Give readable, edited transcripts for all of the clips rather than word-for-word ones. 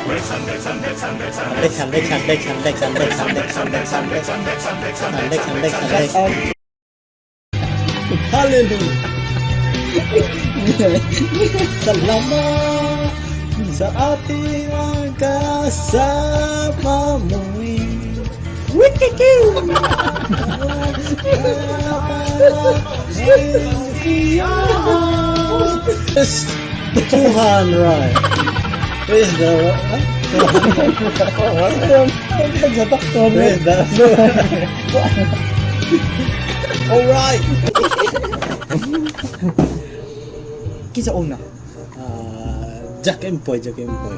Lex, Lex, Lex, Lex, Lex, Lex, Lex, Lex, Lex, Lex, Lex. Shout out. Hallelujah. Salamat sa ating kasama muli. Wikikiw! Yes, 200. Where's the Where's the Alright! Kinsa una? Ah, Jack Empoy, Jack Empoy.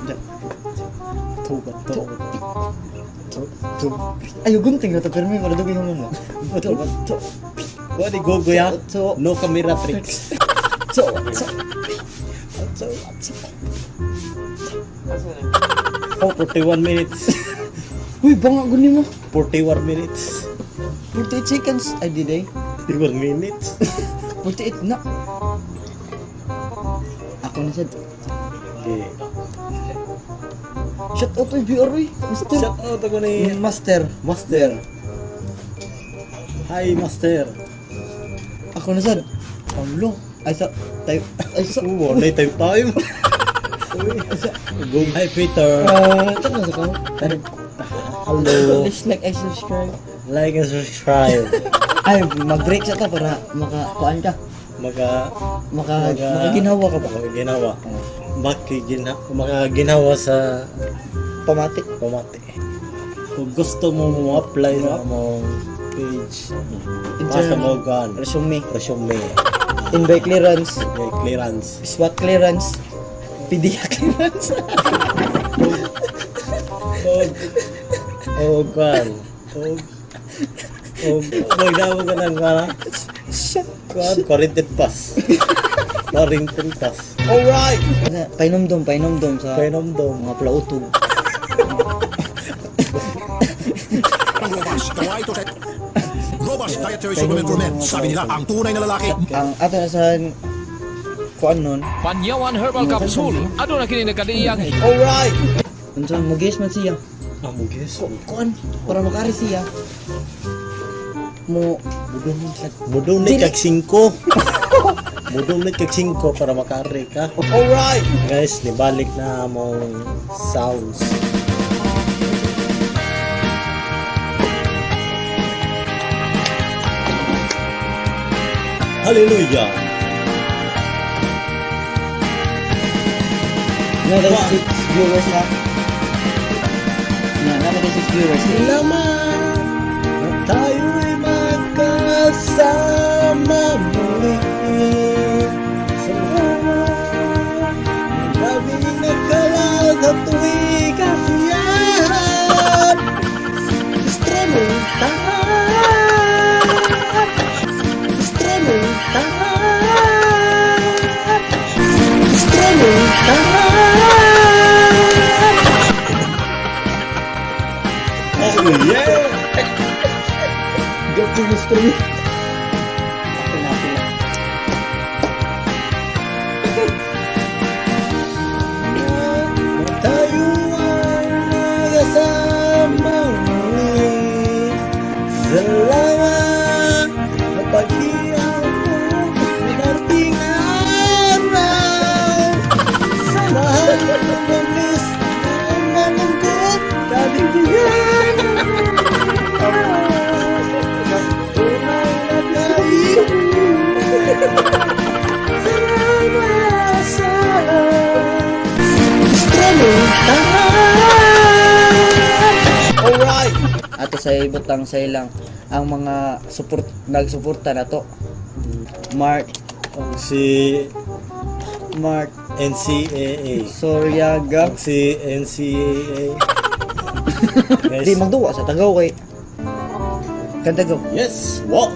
To, to, to, to. Ay, gunting na to pero may para dugay mo. To, to. What di go ya? To, No camera tricks. to, to. To, to. Oh, 41 minutes. Uy, banga guni mo. 41 minutes. 48 seconds. Ay, di day. 41 minutes. 48 na. Ako na sad. Okay. Shout out to BR, uy. Master. Shout out ako ni Master. Master. Hi, Master. Ako na sad. Pamlo. Ay sa tayo. Ay sa. Oh, wala tayo time. Go. Hi, Peter. Ah, uh, sa ka. Hello. Please like and subscribe. Like and subscribe. Ay, mag-break sa ta para maka kuan ka. Maka Maka makaginhawa ka ba? Makaginawa. Makaginawa sa Pamati. pamati. Kung gusto mo mo-apply sa among page, pasa mo gan Resume. Resume, Invite clearance. Okay, clearance. SWAT clearance. PDEA clearance. Og gan. Og magdamo ka ng para Shit. kuan quarantine pass. Quarantine pass. Alright. Painomdom, painomdom sa Painomdom. Mga plautog. Robust dietary Robust dietary supplement for men. Sabi nila, ang tunay na lalaki. Ang ato na sa kuan nun, Panyawan Herbal Capsule. Aduna kini nagkadiyang Alright. Unsa mugis man siya. Ah, mugis. Kuan para makari siya. Mo Mudunit kag 5. Mudunit kag 5 para makaari ka. Alright. Guys, nibalik na among sounds. Hallelujah. Na six viewers na. Na na six viewers. Salamat na tayo'y magkasama muli. Salamat na nagkala sa tuwing kasiyahan. Instrumental. Instrumental. Instrumental. Oh yeah! Go to the story. Ako na, ako na. Tayo ay magkasama muli. Salamat sa paghiyaw mo darating araw. Sana mamiss ang malungkot kabigyan. Tunay na kaibigan. Salamat sa instrumental. Alright! Ato sa ibutang sa ilang ang mga support nagsuporta na to. Mark Si Mark NCAA. Soriaga. Si NCAA. Guys, Di magduwa sa tagaw kay Kantagaw. Yes, wow!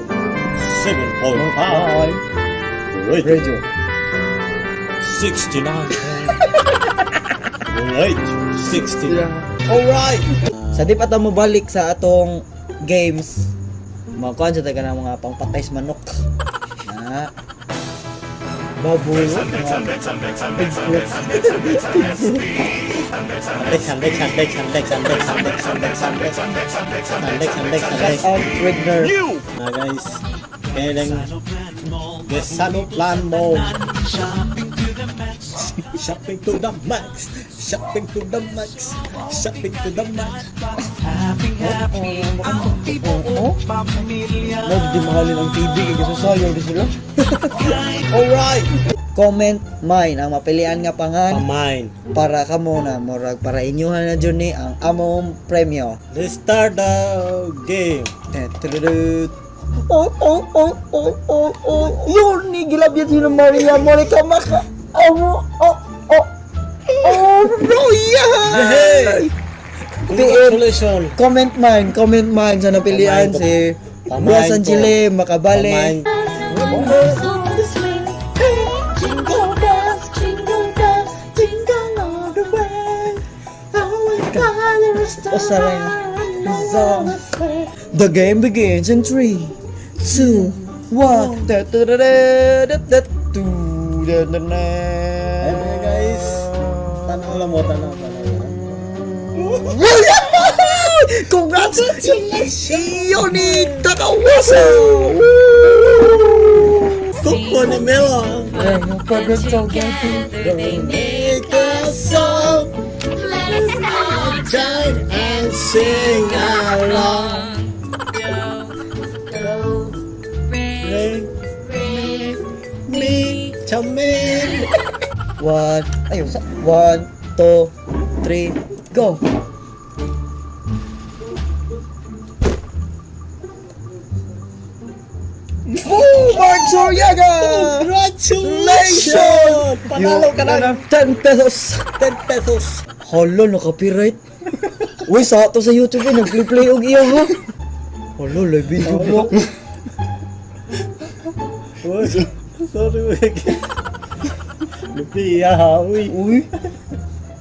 7.5 Radio Radio. 69. Radio 69. Alright! Sa di pa ta mo balik sa atong games, makuan sa taga ng mga pangpatay sa manok. Na. Baboy, mga pig fruits. Dex, Dex, Dex, Dex, Dex, Dex, Dex, Dex, Dex, Dex, Dex. Shout out Regner. Na guys, kaya lang guys, ano plan mo? Shopping to the max. Shopping to the max. Shopping to the max. Oo. Mo di mahalin ang TV kay kasi sayo di sila. Alright. Comment mine ang mapilian nga pangan Pamain. Para kamo na murag para inyuhan na jud ni ang among premyo. Let's start the game. Tetududut. Oh. Yun ni gilabyan si Maria Monica Maka. Oh. Oh, no, yeah! Hey! Congratulations. Comment mine sa napilian Pamain ko. si Pamain Bro ko. Sanchile, makabali. Pamain. On the swing. Jingle bells, jingle bells, jingle all the way. Oh, it's Usa rin. The game begins in 3, 2, 1. Da da da da da da two, da da da. Ay, mga guys. Tanaw lang mo, tanaw, tanaw. Congratulations! Yoni Takawasu! Kuko ni Melon. Together they Make a song. Let us all Join and sing along. Go, re, Ring re, me, chamin. One, ayun, one, two, three, go! Boom! Mark Soriaga! Congratulations! Panalo ka na 10 pesos! 10 pesos. Hala, na-copyright. Uy, sa to sa YouTube eh, nag-play og iya ha. Hala, live video block. Uy, sorry, uy. Lupi, ha, uy. Uy.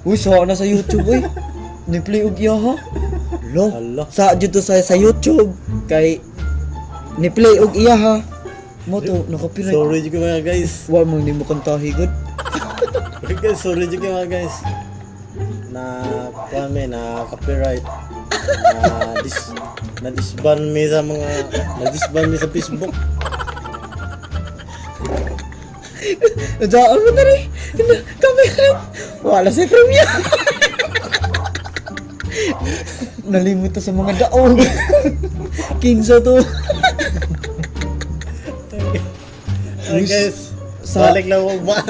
Uy, sa na sa YouTube uy. Ni-play og iya ha. Hala. Hala. Sa dito sa YouTube kay ni-play og iya ha. Mo to na-copyright. Sorry juga mga guys. Wa mo hindi mo kantahi gud. Uy, guys, sorry juga mga guys. Na kami na copyright. Na dis na disban mi sa mga na disban mi sa Facebook. Daan mo na rin. Copyright. Wala si premyo. Nalimot to sa mga daog. Kinsa to. Ay guys, balik na mo ba?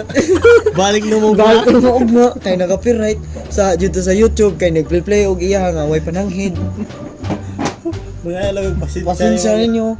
Balik na mo ba? Balik na mo ugma kay naka-copyright sa dito sa YouTube kay nagplay-play og iya nga way pananghid. Mga alam pasensya. Pasensya ninyo.